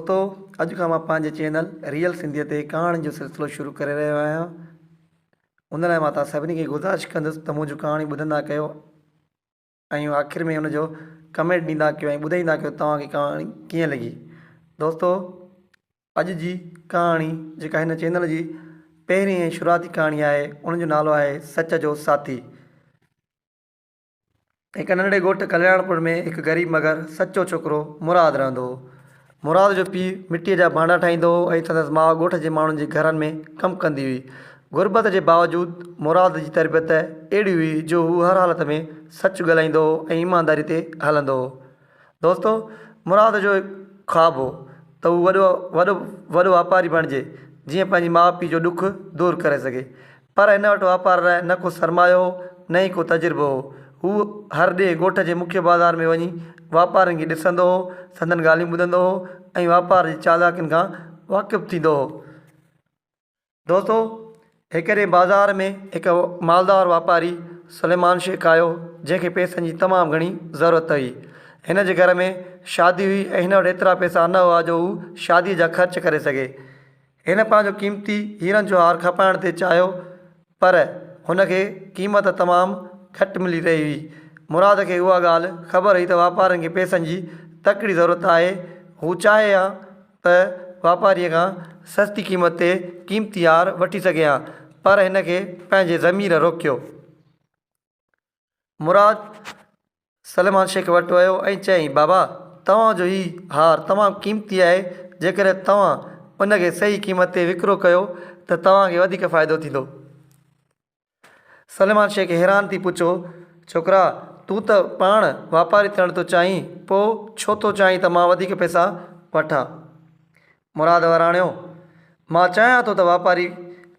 دوستو اڄ کان مان پنهنجي چينل ريئل سنڌيء تي ڪهاڻين جو سلسلو شروع ڪري رهيو آهيان ان لاء مان توهان سڀني کي گذارش ڪندس ته منهنجون ڪهاڻيون ٻڌندا ڪيو ۽ آخر ۾ ان جو ڪمينٽ ڏيندا ڪيو ۽ ٻڌائيندا ڪيو توهان کي ڪهاڻي ڪيئن لڳي دوستو اڄ جي ڪهاڻي جيڪا هن چينل جي پهرين ۽ شروعاتي ڪهاڻي آهي ان جو نالو آهي سچ جو ساٿي. هڪ ننڍڙي ڳوٺ ڪلياڻپور ۾ هڪ غريب مگر سچو ڇوڪرو مراد رهندو هو. مراد جو پيء مٽيء جا ڀانڊا ٺاهيندو هو ۽ سندس ماء ڳوٺ جي ماڻهن جي گهرن ۾ ڪم ڪندي هئي. غربت جي باوجود مراد جي تربيت اهڙي هئي جو هو هر حالت ۾ سچ ڳالهائيندو هو ۽ ايمانداري تي هلندو هو. دوستو! مراد جو هڪ خواب هو ته هو وڏو وڏو وڏو واپاري بڻجي، جيئن پنهنجي ماء پيء جو ڏک دور ڪري سگهي. پر هن وٽ واپار لاء نه ڪو سرمايو هو، نه ئي ڪو تجربو هو. هو هر ڏينهن ڳوٺ جي مکيه بازار ۾ وڃي واپارين کي ڏسندو هو، سندن ڳالهيون ٻڌندو هو ۽ واپار جي چالاڪين کان واقف ٿيندو هو. دوستو! هڪ ڏينهن بازار ۾ هڪ مالدار واپاري سليمان شيخ آيو، جنهن کي پئسن جي تمام گهڻي ضرورت هئي. هن جي گهر ۾ شادي هئي ۽ هن وٽ ايترا پئسا نه هئا جو هو شاديء جا خرچ ڪري سگهي. هن پنهنجو قيمتي هيرن جو هار کپائڻ ٿي چاهيو، پر هن کي قيمت تمام گهٽ ملي رهي هئي. مراد کي اها ڳالهه خبر هئي ته واپارين کي پئسن جي تڪڙي ضرورت آهي. هو چاهي ها ته واپاريء کان سستي قيمت تي قيمتي هار وٺي سگهي ها، پر هن کي پنهنجي ضمير روڪيو. مراد سليمان شيخ وٽ ويو ۽ چيائين، بابا! توهان جو هي هار تمام قيمتي آهي، جيڪڏهن توهان ان کي صحيح قيمت تي وڪرو ڪيو ته توهان کي وڌيڪ فائدو ٿيندو. سليمان شيخ حيران ٿي پڇيو، ڇوڪرا، تون ته پاڻ واپاري ٿيڻ ٿو چاهين، پوء ڇو ٿو چاهين ته مان وڌيڪ پئسا وٺان؟ مراد وراڻيو، مان چاهيان ٿو ته واپاري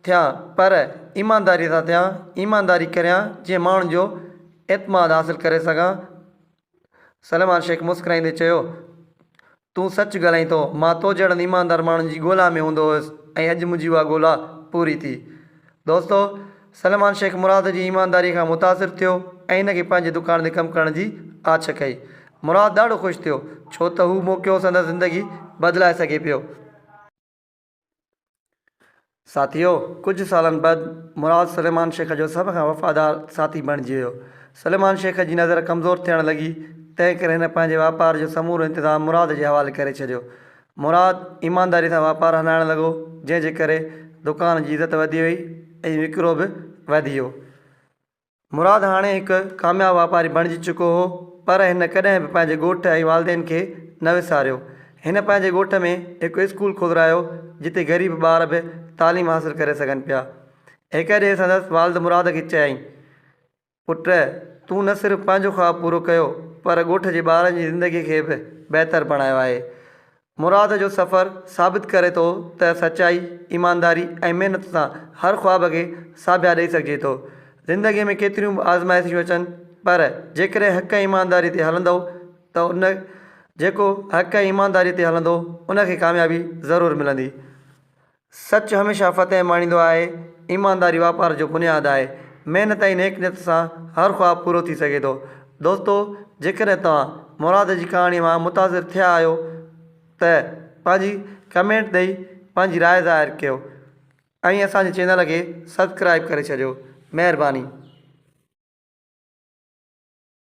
ٿيان، پر ايمانداريء سان ٿيان، ايمانداري ڪريان، جيئن ماڻهن جو اعتماد حاصل ڪري سگهان. سليمان شيخ مسڪرائيندي چيو، تون سچ ڳالهائين ٿو، مان تو جهڙن ايماندار ماڻهن جي ڳولا ۾ هوندو هيس ۽ اڄ منهنجي اها ڳولا پوري ٿي. دوستو! سليمان شيخ مراد جي ايمانداريء کان متاثر ٿيو ۽ هن کي پنهنجي دڪان تي ڪم ڪرڻ جي آڇ ڪئي. مراد ڏاڍو خوش ٿيو، ڇو ته هو موقعو سندس زندگي بدلائي سگهي پيو. ساٿيو! ڪجهه سالن بعد مراد سليمان شيخ جو سڀ کان وفادار ساٿي بڻجي ويو. سليمان شيخ جي نظر ڪمزور ٿيڻ لڳي، تنهن ڪري هن پنهنجي واپار جو سمورو انتظام مراد جي حوالي ڪري ڇڏيو. مراد ايمانداريء سان واپار هلائڻ لڳو، جنهن جي ڪري دڪان جي عزت وڌي وئي ۽ وڪرو به وڌي ويو. مراد هاڻي هڪ ڪامياب واپاري بڻجي چڪو هو، پر هن ڪڏهن به پنهنجي ڳوٺ ۽ والدين کي نه وساريو. هن پنهنجي ڳوٺ ۾ هڪ اسڪول کولرايو، جتي غريب ٻار به تعليم حاصل ڪري سگهن پيا. هڪ ڏينهن سندس والد مراد کي چيائين، پٽ، تون نه صرف پنهنجو خواب پورو ڪيو، پر ڳوٺ جي ٻارن جي زندگي کي به بهتر بڻايو آهي. مراد جو سفر ثابت ڪري ٿو ته سچائي، ايمانداري ۽ محنت سان هر خواب کي ساڀيا ڏئي سگهجي ٿو. زندگيء ۾ ڪيتريون به آزمائشون اچن، پر جيڪڏهن حق ۽ ايمانداريء تي هلندؤ ته ان جيڪو حق ۽ ايمانداريء تي هلندو، ان کي ڪاميابي ضرور ملندي. سچ هميشه فتح ماڻيندو آهي، ايمانداري واپار جو بنياد آهي، محنت ۽ نيڪ نيت سان هر خواب پورو ٿي سگهي ٿو. دوستو جيڪڏهن توهان مراد جي ڪهاڻي مان متاثر ٿيا آهيو ته پنهنجي ڪمينٽ ڏئي پنهنجي راء ظاهر ڪيو ۽ اسان جي چينل کي سبسڪرائب ڪري ڇڏيو مهرباني.